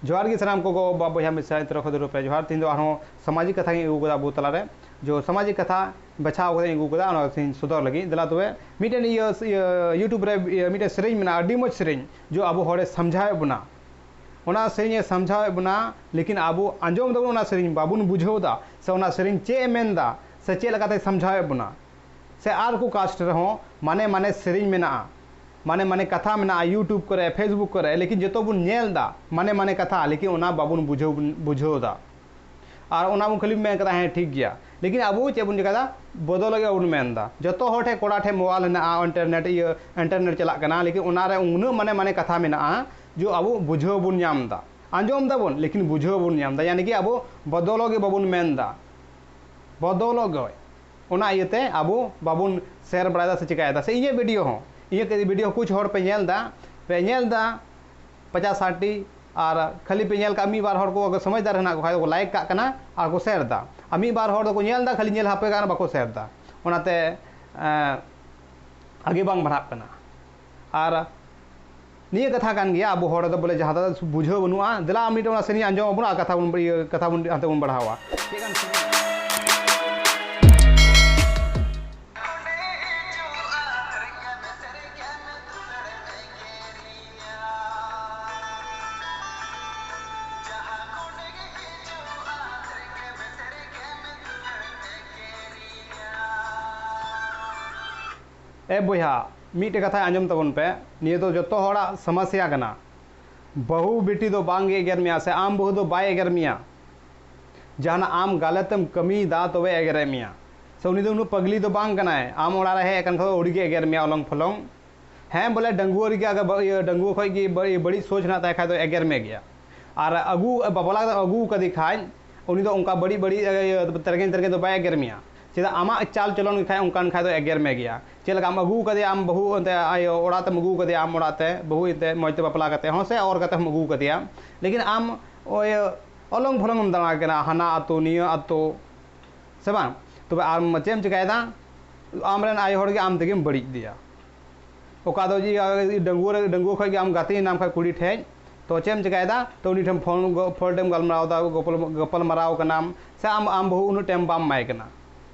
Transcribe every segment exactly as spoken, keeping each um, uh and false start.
ᱡᱚᱦᱟᱨ ᱜᱮ ᱥᱟᱱᱟᱢ ᱠᱚ ᱜᱚ ᱵᱟᱵᱟ ᱵᱚᱭᱦᱟ ᱢᱤᱥᱨᱟ ᱛᱚᱨᱚᱯ ᱠᱷᱚᱱ ᱨᱩᱯᱮ ᱡᱚᱦᱟᱨ᱾ ᱛᱮᱦᱮᱧ ᱫᱚ ᱟᱨᱦᱚᱸ ᱥᱟᱢᱟᱡᱤᱠ ᱠᱟᱛᱷᱟ ᱜᱤᱧ ᱟᱹᱜᱩ ᱠᱟᱫᱟ ᱟᱵᱚ ᱛᱟᱞᱟᱨᱮ᱾ ᱡᱚ ᱥᱟᱢᱟᱡᱤᱠ ᱠᱟᱛᱷᱟ ᱵᱟᱪᱷᱟᱣ ᱠᱟᱛᱮ ᱤᱧ ᱟᱹᱜᱩ ᱠᱟᱫᱟ, ᱚᱱᱟ ᱠᱟᱛᱷᱟᱧ ᱥᱚᱫᱚᱨ ᱞᱟᱹᱜᱤᱫ᱾ ᱫᱮᱞᱟ ᱛᱚᱵᱮ, ᱢᱤᱫᱴᱮᱱ ᱤᱭᱟᱹ, ᱤᱭᱟᱹ YouTube ᱨᱮ ᱤᱭᱟᱹ ᱢᱤᱫᱴᱮᱱ ᱥᱮᱨᱮᱧ ᱢᱮᱱᱟᱜᱼᱟ, ᱟᱹᱰᱤ ᱢᱚᱡᱽ ᱥᱮᱨᱮᱧ, ᱡᱚ ᱟᱵᱚ ᱦᱚᱲᱮ ᱥᱟᱢᱡᱷᱟᱣᱮᱫ ᱵᱚᱱᱟ᱾ ᱚᱱᱟ ᱥᱮᱨᱮᱧᱮ ᱥᱟᱢᱡᱷᱟᱣᱮᱫ ᱵᱚᱱᱟ, ᱞᱮᱠᱤᱱ ᱟᱵᱚ ᱟᱸᱡᱚᱢ ᱫᱟᱵᱚᱱ ᱚᱱᱟ ᱥᱮᱨᱮᱧ, ᱵᱟᱵᱚᱱ ᱵᱩᱡᱷᱟᱹᱣ ᱫᱟ ᱥᱮ ᱚᱱᱟ ᱥᱮᱨᱮᱧ ᱪᱮᱫ ᱮ ᱢᱮᱱ ᱫᱟ ᱥᱮ ᱪᱮᱫ ᱞᱮᱠᱟᱛᱮᱭ ᱥᱟᱢᱡᱷᱟᱣᱮᱫ ᱵᱚᱱᱟ᱾ ᱥᱮ ᱟᱨ ᱠᱚ ᱠᱟᱥᱴ ᱨᱮᱦᱚᱸ ᱢᱟᱱᱮ ᱢᱟᱱᱮ ᱥᱮᱨᱮᱧ ᱢᱮᱱᱟᱜᱼᱟ, ᱢᱟᱱᱮ ᱢᱟᱱᱮ ᱠᱟᱛᱷᱟ ᱢᱮᱱᱟᱜᱼᱟ YouTube ᱠᱚᱨᱮ, Facebook ᱠᱚᱨᱮ, ᱞᱮᱠᱤᱱ ᱡᱚᱛᱚ ᱵᱚᱱ ᱧᱮᱞ ᱫᱟ ᱢᱟᱱᱮ ᱢᱟᱱᱮ ᱠᱟᱛᱷᱟ, ᱞᱮᱠᱤᱱ ᱚᱱᱟ ᱵᱟᱵᱚᱱ ᱵᱩᱡᱷᱟᱹᱣ, ᱵᱩᱡᱷᱟᱹᱣ ᱫᱟ᱾ ᱟᱨ ᱚᱱᱟ ᱵᱚᱱ ᱠᱷᱟᱹᱞᱤ ᱢᱮᱱ ᱠᱟᱫᱟ, ᱦᱮᱸ ᱴᱷᱤᱠ ᱜᱮᱭᱟ, ᱞᱮᱠᱤᱱ ᱟᱵᱚ ᱪᱮᱫ ᱵᱚᱱ ᱪᱮᱠᱟᱭᱫᱟ? ᱵᱚᱫᱚᱞᱚᱜ ᱜᱮ ᱵᱟᱵᱚᱱ ᱢᱮᱱ ᱫᱟ᱾ ᱡᱚᱛᱚ ᱦᱚᱲ ᱴᱷᱮᱱ, ᱠᱚᱲᱟ ᱴᱷᱮᱱ ᱢᱳᱵᱟᱭᱤᱞ ᱦᱮᱱᱟᱜᱼᱟ, ᱤᱱᱴᱟᱨᱱᱮᱴ, ᱤᱭᱟᱹ ᱤᱱᱴᱟᱨᱱᱮᱴ ᱪᱟᱞᱟᱜ ᱠᱟᱱᱟ, ᱞᱮᱠᱤᱱ ᱚᱱᱟᱨᱮ ᱩᱱᱟᱹᱜ ᱢᱟᱱᱮ ᱢᱟᱱᱮ ᱠᱟᱛᱷᱟ ᱢᱮᱱᱟᱜᱼᱟ ᱡᱚ ᱟᱵᱚ ᱵᱩᱡᱷᱟᱹᱣ ᱵᱚᱱ ᱧᱟᱢ ᱫᱟ, ᱟᱸᱡᱚᱢ ᱫᱟᱵᱚᱱ ᱞᱮᱠᱤᱱ ᱵᱩᱡᱷᱟᱹᱣ ᱵᱚᱱ ᱧᱟᱢ ᱫᱟ᱾ ᱭᱟᱱᱤ ᱠᱤ ᱟᱵᱚ ᱵᱚᱫᱚᱞᱚᱜ ᱜᱮ ᱵᱟᱵᱚᱱ ᱢᱮᱱ ᱫᱟ, ᱵᱚᱫᱚᱞᱚᱜ ᱜᱮ᱾ ᱚᱱᱟ ᱤᱭᱟᱹᱛᱮ ᱟᱵᱚ ᱵᱟᱵᱚᱱ ᱥᱮᱭᱟᱨ ᱵᱟᱲᱟᱭᱮᱫᱟ ᱥᱮ ᱪᱤᱠᱟᱹᱭᱮᱫᱟ᱾ ᱥᱮ ᱤᱧᱟᱹᱜ ᱵᱷᱤᱰᱤᱭᱳ ᱦᱚᱸ, ᱤᱧᱟᱹᱜ ᱵᱷᱤᱰᱤᱭᱳ ᱦᱚᱸ ᱠᱩᱪ ᱦᱚᱲ ᱯᱮ ᱧᱮᱞ ᱮᱫᱟ, ᱯᱮ ᱧᱮᱞ ᱮᱫᱟ ᱯᱚᱪᱟᱥ ᱥᱟᱴ ᱴᱤ, ᱟᱨ ᱠᱷᱟᱹᱞᱤ ᱯᱮ ᱧᱮᱞ ᱠᱟᱜ ᱢᱤᱫ ᱵᱟᱨ ᱦᱚᱲ ᱠᱚ ᱥᱚᱢᱚᱡᱽᱫᱟᱨ ᱦᱮᱱᱟᱜ ᱠᱚ ᱠᱷᱟᱡ ᱫᱚᱠᱚ ᱞᱟᱭᱤᱠ ᱠᱟᱜ ᱠᱟᱱᱟ ᱟᱨ ᱠᱚ ᱥᱮᱭᱟᱨ ᱮᱫᱟ, ᱟᱨ ᱢᱤᱫ ᱵᱟᱨ ᱦᱚᱲ ᱫᱚᱠᱚ ᱧᱮᱞ ᱮᱫᱟ ᱠᱷᱟᱹᱞᱤ ᱧᱮᱞ ᱦᱟᱯᱮ ᱠᱟᱜ ᱠᱟᱱᱟ, ᱵᱟᱠᱚ ᱥᱮᱭᱟᱨ ᱮᱫᱟ᱾ ᱚᱱᱟᱛᱮ ᱮᱸ, ᱟᱜᱮ ᱵᱟᱝ ᱵᱟᱲᱦᱟᱜ ᱠᱟᱱᱟ᱾ ᱟᱨ ᱱᱤᱭᱟᱹ ᱠᱟᱛᱷᱟ ᱠᱟᱱ ᱜᱮᱭᱟ, ᱟᱵᱚ ᱦᱚᱲ ᱫᱚ ᱵᱚᱞᱮ ᱡᱟᱦᱟᱸ ᱫᱚ ᱵᱩᱡᱷᱟᱹᱣ ᱵᱟᱹᱱᱩᱜᱼᱟ᱾ ᱫᱮᱞᱟ ᱟᱢ ᱢᱤᱫᱴᱮᱱ ᱚᱱᱟ ᱥᱮᱨᱮᱧ ᱟᱸᱡᱚᱢ ᱟᱵᱚᱱ ᱟᱨ ᱠᱟᱛᱷᱟ ᱵᱚᱱ, ᱤᱭᱟᱹ, ᱠᱟᱛᱷᱟ ᱵᱚᱱ ᱦᱟᱱᱛᱮ ᱵᱚᱱ ᱵᱟᱲᱦᱟᱣᱟ᱾ ᱪᱮᱫ ᱠᱟᱱ ᱥᱮᱨᱮᱧ? ᱮ ᱵᱚᱭᱦᱟ, ᱢᱤᱫᱴᱮᱡ ᱠᱟᱛᱷᱟ ᱟᱸᱡᱚᱢ ᱛᱟᱵᱚᱱ ᱯᱮ, ᱱᱤᱭᱟᱹ ᱫᱚ ᱡᱚᱛᱚ ᱦᱚᱲᱟᱜ ᱥᱚᱢᱚᱥᱥᱟ ᱠᱟᱱᱟ᱾ ᱵᱟᱹᱦᱩ ᱵᱤᱴᱤ ᱫᱚ ᱵᱟᱝ ᱜᱮ ᱮᱜᱮᱨ ᱢᱮᱭᱟ, ᱥᱮ ᱟᱢ ᱵᱟᱹᱦᱩ ᱫᱚ ᱵᱟᱭ ᱮᱜᱮᱨ ᱢᱮᱭᱟ᱾ ᱡᱟᱦᱟᱱᱟᱜ ᱟᱢ ᱜᱟᱞᱟᱛ ᱮᱢ ᱠᱟᱹᱢᱤᱭᱮᱫᱟ, ᱛᱚᱵᱮ ᱮᱜᱮᱨᱮ ᱢᱮᱭᱟ᱾ ᱥᱮ ᱩᱱᱤ ᱫᱚ ᱩᱱᱟᱹᱜ ᱯᱟᱜᱽᱞᱤ ᱫᱚ ᱵᱟᱝ ᱠᱟᱱᱟᱭ, ᱟᱢ ᱚᱲᱟᱜ ᱨᱮ ᱦᱮᱡ ᱟᱠᱟᱱ ᱠᱷᱟᱱ ᱫᱚ ᱟᱹᱣᱲᱤ ᱜᱮ ᱮᱜᱮᱨ ᱢᱮᱭᱟ ᱚᱞᱚᱝ ᱯᱷᱚᱞᱚᱝ᱾ ᱦᱮᱸ, ᱵᱚᱞᱮ ᱰᱟᱺᱜᱩᱣᱟᱹ ᱨᱮᱜᱮ ᱟᱜᱟᱨ ᱵᱟ-, ᱤᱭᱟᱹ, ᱰᱟᱺᱜᱩᱣᱟᱹ ᱠᱷᱚᱡ ᱜᱮ ᱵᱟ-, ᱤᱭᱟᱹ, ᱵᱟᱹᱲᱤᱡ ᱥᱳᱪ ᱦᱮᱱᱟᱜ ᱛᱟᱭ ᱠᱷᱟᱡ ᱫᱚ ᱮᱜᱮᱨ ᱢᱮ ᱜᱮᱭᱟ᱾ ᱟᱨ ᱟᱹᱜᱩ, ᱵᱟᱯᱞᱟ ᱠᱟᱛᱮ ᱟᱹᱜᱩ ᱠᱟᱫᱮ ᱠᱷᱟᱡ, ᱩᱱᱤ ᱫᱚ ᱚᱱᱠᱟ ᱵᱟᱹᱲᱤᱡ, ᱵᱟᱹᱲᱤᱡ, ᱤᱭᱟᱹ, ᱛᱮᱨᱮᱜᱮᱧ, ᱛᱮᱨᱮᱜᱮᱧ ᱫᱚ ᱵᱟᱭ ᱮᱜᱮᱨ ᱢᱮᱭᱟ᱾ ᱪᱮᱫᱟᱜ? ᱟᱢᱟᱜ ᱪᱟᱞ ᱪᱚᱞᱚᱱ ᱜᱮ ᱠᱷᱟᱡ ᱚᱱᱠᱟᱱ ᱠᱷᱟᱡ ᱫᱚ ᱮᱜᱮᱨ ᱢᱮ ᱜᱮᱭᱟ᱾ ᱪᱮᱫ ᱞᱮᱠᱟ ᱟᱢ ᱟᱹᱜᱩ ᱠᱟᱫᱮᱭᱟ, ᱟᱢ ᱵᱟᱹᱦᱩ ᱚᱱᱛᱮ ᱟᱭᱳ ᱚᱲᱟᱜ ᱛᱮᱢ ᱟᱹᱜᱩ ᱠᱟᱫᱮᱭᱟ, ᱟᱢ ᱚᱲᱟᱜ ᱛᱮ ᱵᱟᱹᱦᱩ ᱮᱱᱛᱮ ᱢᱚᱡᱽ ᱛᱮ ᱵᱟᱯᱞᱟ ᱠᱟᱛᱮ ᱦᱚᱸ ᱥᱮ ᱚᱨ ᱠᱟᱛᱮ ᱦᱚᱸᱢ ᱟᱹᱜᱩ ᱠᱟᱫᱮᱭᱟ, ᱞᱮᱠᱤᱱ ᱟᱢ ᱳᱭ ᱚᱞᱚᱝ ᱯᱷᱚᱞᱚᱝ ᱮᱢ ᱫᱟᱬᱟ ᱠᱟᱱᱟ, ᱦᱟᱱᱟ ᱟᱹᱛᱩ ᱱᱤᱭᱟᱹ ᱟᱹᱛᱩ, ᱥᱮ ᱵᱟᱝ? ᱛᱚᱵᱮ ᱟᱢ ᱪᱮᱫ ᱮᱢ ᱪᱮᱠᱟᱭᱮᱫᱟ? ᱟᱢᱨᱮᱱ ᱟᱭᱳ ᱦᱚᱲ ᱜᱮ ᱟᱢ ᱛᱮᱜᱮᱢ ᱵᱟᱹᱲᱤᱡ ᱤᱫᱤᱭᱟ᱾ ᱚᱠᱟ ᱫᱚ ᱡᱮ ᱰᱟᱺᱜᱩᱣᱟᱹ ᱨᱮ, ᱰᱟᱺᱜᱩᱣᱟᱹ ᱠᱷᱚᱡ ᱜᱮ ᱟᱢ ᱜᱟᱛᱮ ᱮᱱᱟᱢ ᱠᱷᱟᱡ ᱠᱩᱲᱤ ᱴᱷᱮᱡ, ᱛᱚ ᱪᱮᱫ ᱮᱢ ᱪᱮᱠᱟᱭᱮᱫᱟ? ᱛᱚ ᱩᱱᱤ ᱴᱷᱮᱱ ᱯᱷᱳᱱ ᱜᱚ-, ᱯᱷᱳᱱ ᱴᱷᱮᱱ ᱜᱟᱞᱢᱟᱨᱟᱣ ᱮᱫᱟ, ᱜᱚᱯᱚᱞ, ᱜᱟᱯᱟᱞ ᱢᱟᱨᱟᱣ ᱠᱟᱱᱟᱢ, ᱥᱮ ᱟᱢ, ᱟᱢ ᱵᱟᱹᱦᱩ ᱩᱱᱟᱹᱜ ᱴᱟᱭᱤᱢ ᱵᱟᱢ ᱮᱢᱟᱭ ᱠᱟᱱᱟ?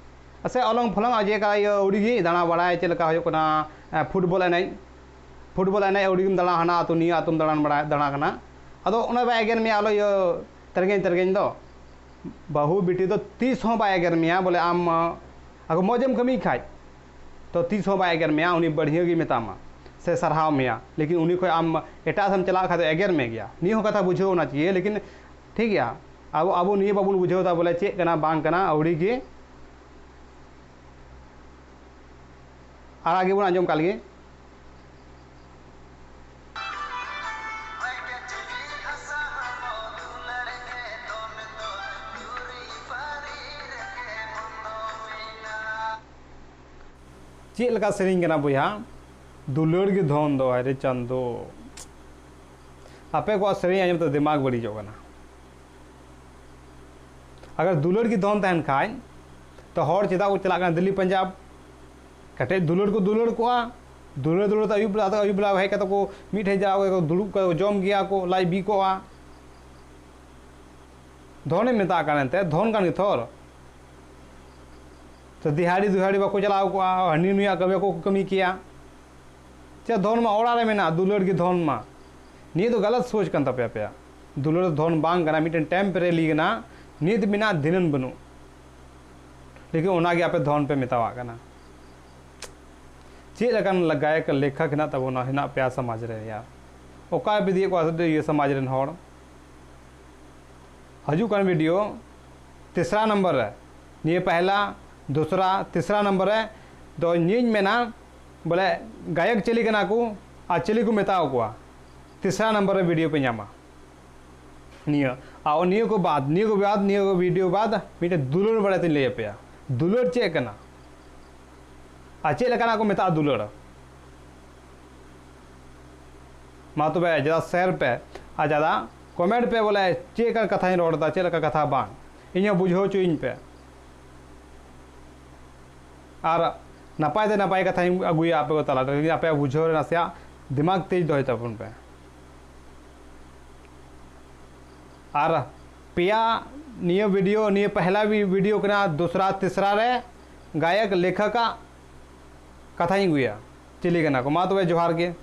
ᱥᱮ ᱚᱞᱚᱝ ᱯᱷᱚᱞᱚᱝ ᱟᱡᱮ ᱠᱟ-, ᱤᱭᱟᱹ, ᱟᱹᱣᱲᱤ ᱜᱮ ᱫᱟᱬᱟ ᱵᱟᱲᱟᱭ, ᱪᱮᱫ ᱞᱮᱠᱟ ᱦᱩᱭᱩᱜ ᱠᱟᱱᱟ, ᱮ, ᱯᱷᱩᱴᱵᱚᱞ ᱮᱱᱮᱡ, ᱯᱷᱩᱴᱵᱚᱞ ᱮᱱᱮᱡ ᱟᱹᱣᱲᱤ ᱜᱮᱢ ᱫᱟᱬᱟ, ᱦᱟᱱᱟ ᱟᱹᱛᱩ ᱱᱤᱭᱟᱹ ᱟᱹᱛᱩᱢ ᱫᱟᱬᱟᱱ ᱵᱟᱲᱟᱭ, ᱫᱟᱬᱟ ᱠᱟᱱᱟ᱾ ᱟᱫᱚ ᱚᱱᱟ ᱵᱟᱭ ᱮᱜᱮᱨ ᱢᱮᱭᱟ, ᱟᱞᱚ ᱤᱭᱟᱹ, ᱛᱮᱨᱮᱝ ᱛᱮᱨᱮᱝ ᱫᱚ᱾ ᱵᱟᱹᱦᱩ ᱵᱤᱴᱤ ᱫᱚ ᱛᱤᱥ ᱦᱚᱸ ᱵᱟᱭ ᱮᱜᱮᱨ ᱢᱮᱭᱟ, ᱵᱚᱞᱮ ᱟᱢ, ᱟᱜᱚ ᱢᱚᱡᱽ ᱮᱢ ᱠᱟᱹᱢᱤᱭ ᱠᱷᱟᱡ, ᱛᱚ ᱛᱤᱥ ᱦᱚᱸ ᱵᱟᱭ ᱮᱜᱮᱨ ᱢᱮᱭᱟ, ᱩᱱᱤ ᱵᱟᱹᱲᱦᱤᱭᱟᱹ ᱜᱮ ᱢᱮᱛᱟᱢᱟ ᱥᱮ ᱥᱟᱨᱦᱟᱣ ᱢᱮᱭᱟ᱾ ᱞᱮᱠᱤᱱ ᱩᱱᱤ ᱠᱷᱚᱡ ᱟᱢ ᱮᱴᱟᱜ ᱥᱮᱫ ᱮᱢ ᱪᱟᱞᱟᱜ ᱠᱷᱟᱡ ᱫᱚ ᱮᱜᱮᱨ ᱢᱮ ᱜᱮᱭᱟ᱾ ᱱᱤᱭᱟᱹ ᱦᱚᱸ ᱠᱟᱛᱷᱟ ᱵᱩᱡᱷᱟᱹᱣ ᱚᱱᱟ ᱪᱟᱦᱤᱭᱮ, ᱞᱮᱠᱤᱱ ᱴᱷᱤᱠ ᱜᱮᱭᱟ, ᱟᱵᱚ, ᱟᱵᱚ ᱱᱤᱭᱟᱹ ᱵᱟᱵᱚᱱ ᱵᱩᱡᱷᱟᱹᱣ ᱮᱫᱟ ᱵᱚᱞᱮ ᱪᱮᱫ ᱠᱟᱱᱟ ᱵᱟᱝ ᱠᱟᱱᱟ, ᱟᱹᱣᱲᱤ ᱜᱮ ᱟᱲᱟᱜ ᱜᱮᱵᱚᱱ ᱟᱸᱡᱚᱢ ᱠᱟᱜ ᱞᱮᱜᱮ᱾ ᱪᱮᱫ ᱞᱮᱠᱟ ᱥᱮᱨᱮᱧ ᱠᱟᱱᱟ ᱵᱚᱭᱦᱟ? ᱫᱩᱞᱟᱹᱲ ᱜᱮ ᱫᱷᱚᱱ ᱫᱚ, ᱦᱟᱭ ᱨᱮ ᱪᱟᱸᱫᱚ᱾ ᱟᱯᱮ ᱠᱚᱣᱟᱜ ᱥᱮᱨᱮᱧ ᱟᱸᱡᱚᱢ ᱛᱮ ᱫᱤᱢᱟᱜᱽ ᱵᱟᱹᱲᱤᱡᱚᱜ ᱠᱟᱱᱟ᱾ ᱟᱜᱟᱨ ᱫᱩᱞᱟᱹᱲ ᱜᱮ ᱫᱷᱚᱱ ᱛᱟᱦᱮᱱ ᱠᱷᱟᱡ, ᱛᱚ ᱦᱚᱲ ᱪᱮᱫᱟᱜ ᱠᱚ ᱪᱟᱞᱟᱜ ᱠᱟᱱᱟ ᱫᱤᱞᱞᱤ ᱯᱟᱧᱡᱟᱵᱽ? ᱠᱟᱹᱴᱤᱡ ᱫᱩᱞᱟᱹᱲ ᱠᱚ ᱫᱩᱞᱟᱹᱲ ᱠᱚᱜᱼᱟ, ᱫᱩᱞᱟᱹᱲ ᱫᱩᱞᱟᱹᱲ ᱛᱮ ᱟᱹᱭᱩᱵ ᱵᱮᱲᱟ, ᱟᱹᱭᱩᱵ ᱵᱮᱲᱟ ᱦᱮᱡ ᱠᱟᱛᱮ ᱠᱚ ᱢᱤᱫ ᱴᱷᱮᱡ ᱡᱟᱣᱨᱟ ᱠᱚ ᱫᱩᱲᱩᱵ ᱠᱚᱜᱼᱟ, ᱡᱚᱢ ᱜᱮᱭᱟ ᱠᱚ, ᱞᱟᱡ ᱵᱤ ᱠᱚᱜᱼᱟ᱾ ᱫᱷᱚᱱᱮ ᱢᱮᱛᱟᱜ ᱠᱟᱱ ᱮᱱᱛᱮ, ᱫᱷᱚᱱ ᱠᱟᱱ ᱜᱮ ᱛᱷᱚᱨ᱾ ᱛᱚ ᱫᱤᱦᱟᱲᱤ ᱫᱩᱦᱟᱲᱤ ᱵᱟᱠᱚ ᱪᱟᱞᱟᱣ ᱠᱚᱜᱼᱟ, ᱦᱟᱹᱱᱤ ᱱᱩᱭᱟᱜ ᱠᱟᱹᱢᱤ ᱵᱟᱠᱚ ᱠᱟᱹᱢᱤ ᱠᱮᱭᱟ᱾ ᱪᱮᱫ ᱫᱷᱚᱱ ᱢᱟ ᱚᱲᱟᱜ ᱨᱮ ᱢᱮᱱᱟᱜᱼᱟ, ᱫᱩᱞᱟᱹᱲ ᱜᱮ ᱫᱷᱚᱱ ᱢᱟ᱾ ᱱᱤᱭᱟᱹ ᱫᱚ ᱜᱟᱞᱟᱛ ᱥᱳᱪ ᱠᱟᱱ ᱛᱟᱯᱮᱭᱟ ᱟᱯᱮᱭᱟᱜ᱾ ᱫᱩᱞᱟᱹᱲ ᱫᱚ ᱫᱷᱚᱱ ᱵᱟᱝ ᱠᱟᱱᱟ, ᱢᱤᱫᱴᱮᱱ temporary ᱠᱟᱱᱟ, ᱱᱤᱛ ᱢᱮᱱᱟᱜ ᱫᱷᱤᱱᱟᱹᱱ ᱵᱟᱹᱱᱩᱜ᱾ ᱞᱮᱠᱤᱱ ᱚᱱᱟᱜᱮ ᱟᱯᱮ ᱫᱷᱚᱱ ᱯᱮ ᱢᱮᱛᱟᱣᱟᱜ ᱠᱟᱱᱟ᱾ ᱪᱮᱫ ᱞᱮᱠᱟᱱ ᱜᱟᱭᱚᱠ ᱞᱮᱠᱷᱚᱠ ᱦᱮᱱᱟᱜ ᱛᱟᱵᱚᱱᱟ, ᱦᱮᱱᱟᱜ ᱯᱮᱭᱟ ᱥᱚᱢᱟᱡᱽ ᱨᱮ ᱭᱟᱨ? ᱚᱠᱟ ᱤᱫᱤᱭᱮᱫ ᱠᱚᱣᱟ ᱤᱭᱟᱹ ᱥᱚᱢᱟᱡᱽ ᱨᱮᱱ ᱦᱚᱲ? ᱦᱤᱡᱩᱜ ᱠᱟᱱ ᱵᱷᱤᱰᱤᱭᱳ ᱛᱤᱥᱨᱟ ᱱᱚᱢᱵᱚᱨ ᱨᱮ, ᱱᱤᱭᱟᱹ ᱯᱮᱦᱞᱟ, ᱫᱩᱥᱨᱟ, ᱛᱤᱥᱨᱟ ᱱᱚᱢᱵᱚᱨ ᱨᱮ ᱫᱚ ᱤᱧᱤᱧ ᱢᱮᱱᱟ ᱵᱚᱞᱮ ᱜᱟᱭᱚᱠ ᱪᱤᱞᱤ ᱠᱟᱱᱟ ᱠᱚ ᱟᱨ ᱪᱤᱞᱤ ᱠᱚ ᱢᱮᱛᱟᱣ ᱠᱚᱣᱟ, ᱛᱤᱥᱨᱟ ᱱᱚᱢᱵᱚᱨ ᱨᱮ ᱵᱷᱤᱰᱤᱭᱳ ᱯᱮ ᱧᱟᱢᱟ᱾ ᱱᱤᱭᱟᱹ, ᱟᱨ ᱱᱤᱭᱟᱹ ᱠᱚ ᱵᱟᱫ, ᱱᱤᱭᱟᱹ ᱠᱚ ᱵᱟᱫ, ᱱᱤᱭᱟᱹ ᱠᱚ ᱵᱷᱤᱰᱤᱭᱳ ᱵᱟᱫ ᱢᱤᱫᱴᱮᱱ ᱫᱩᱞᱟᱹᱲ ᱵᱟᱨᱮ ᱛᱮᱧ ᱞᱟᱹᱭ ᱟᱯᱮᱭᱟ᱾ ᱫᱩᱞᱟᱹᱲ ᱪᱮᱫ ᱠᱟᱱᱟ ᱟᱨ ᱪᱮᱫ ᱞᱮᱠᱟᱱᱟᱜ ᱠᱚ ᱢᱮᱛᱟᱜᱼᱟ ᱫᱩᱞᱟᱹᱲ? ᱢᱟ ᱛᱚᱵᱮ ᱡᱟᱫᱟ share ᱯᱮ ᱟᱨ ᱡᱟᱫᱟ comment ᱯᱮ, ᱵᱚᱞᱮ ᱪᱮᱫ ᱞᱮᱠᱟ ᱠᱟᱛᱷᱟᱧ ᱨᱚᱲ ᱮᱫᱟ, ᱪᱮᱫ ᱞᱮᱠᱟ ᱠᱟᱛᱷᱟ ᱵᱟᱝ, ᱤᱧ ᱦᱚᱸ ᱵᱩᱡᱷᱟᱹᱣ ᱦᱚᱪᱚᱭᱤᱧ ᱯᱮ᱾ ᱟᱨ ᱱᱟᱯᱟᱭ ᱛᱮ ᱱᱟᱯᱟᱭ ᱠᱟᱛᱷᱟᱧ ᱟᱹᱜᱩᱭᱟ ᱟᱯᱮ ᱠᱚ ᱛᱟᱞᱟ ᱨᱮ, ᱟᱯᱮᱭᱟᱜ ᱵᱩᱡᱷᱟᱹᱣ ᱨᱮ ᱱᱟᱥᱮᱭᱟᱜ ᱫᱤᱢᱟᱜᱽ ᱛᱮᱡᱽ ᱫᱚᱦᱚᱭ ᱛᱟᱵᱚᱱ ᱯᱮ᱾ ᱟᱨ ᱯᱮᱭᱟ ᱱᱤᱭᱟᱹ video, ᱱᱤᱭᱟᱹ ᱯᱮᱦᱞᱟ video ᱠᱟᱱᱟ, ᱫᱩᱥᱨᱟ ᱛᱤᱥᱨᱟ ᱨᱮ ᱜᱟᱭᱚᱠ ᱞᱮᱠᱷᱚᱠᱟᱜ ᱠᱟᱛᱷᱟᱧ ᱟᱹᱜᱩᱭᱟ, ᱪᱤᱞᱤ ᱠᱟᱱᱟ ᱠᱚ᱾ ᱢᱟ ᱛᱚᱵᱮ ᱡᱚᱦᱟᱨ ᱜᱮ᱾